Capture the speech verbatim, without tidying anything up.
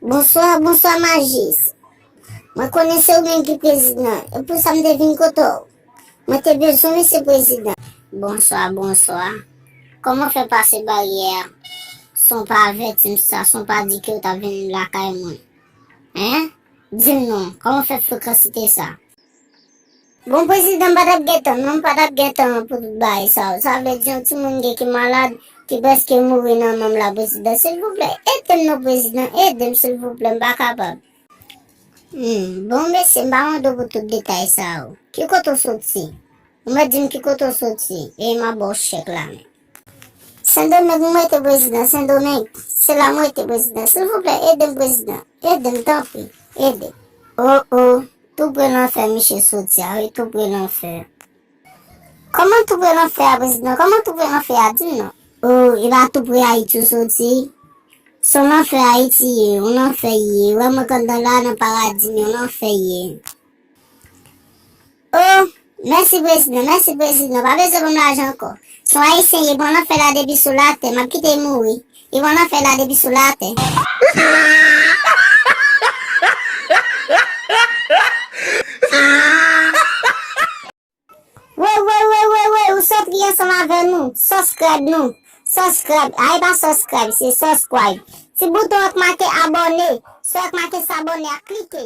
Bonswa, bonswa, Majis. Mwen konnen se ou menm ki prezidan. E pou sa m te vin kote w. Mwen te bezwen w, mesye prezidan. Bonswa, bonswa. Kòman w fè pase baryè a san w pa avèti m sa, san w pa di ke w t ap vin lakay mwen? Hein? Di m non, kòman w fè frekansite sa? Bon, prezidan, m pa t ap gen tan, non, m pa t ap gen tan pou tout bagay sa yo. Sa vle di yon timoun gen ki malad, ki prèske mouri nan men m la, prezidan. Silvouplè, ede m non, prezidan, ede m, silvouplè, m pa kapab. Hmm, bon, mesye, m pa mande w pou tout detay sa yo. Ki kote w soti? Ou mèt di m ki kote w soti, e m ap ba w chèk la, men. Sendomeng, m rete, prezidan, Sendomeng. Se la m rete, prezidan. Silvouplè, ede m, prezidan. Ede m, tanpri. Ede. O, o, tou pre lanfè misye soti a, wi, tou pre lanfè. Kòman tou pre lanfè a, prezidan? Kòman tou pre lanfè a? Di m non. O, e pa tou pre Ayiti w soti? Se yon lanfè Ayiti ye, yon lanfè ye. Ou wè mwen k anndan la nan paradi, men yon lanfè ye. O, mèsi prezidan, mèsi prezidan. Pa bezwen ban m lajan ankò. Se yon Ayisyen ye, pran lanfè la depi sou latè. M ap kite l mouri. Li pran lanfè la depi sou latè. Wey, wey, wey, wey, wey, ou sot ri ansanm avè nou. Subscribe nou. Subscribe. A, e pa subscribe, se subscribe. Ti bouton an k make abòne. Sa k make s'abonner a, klike.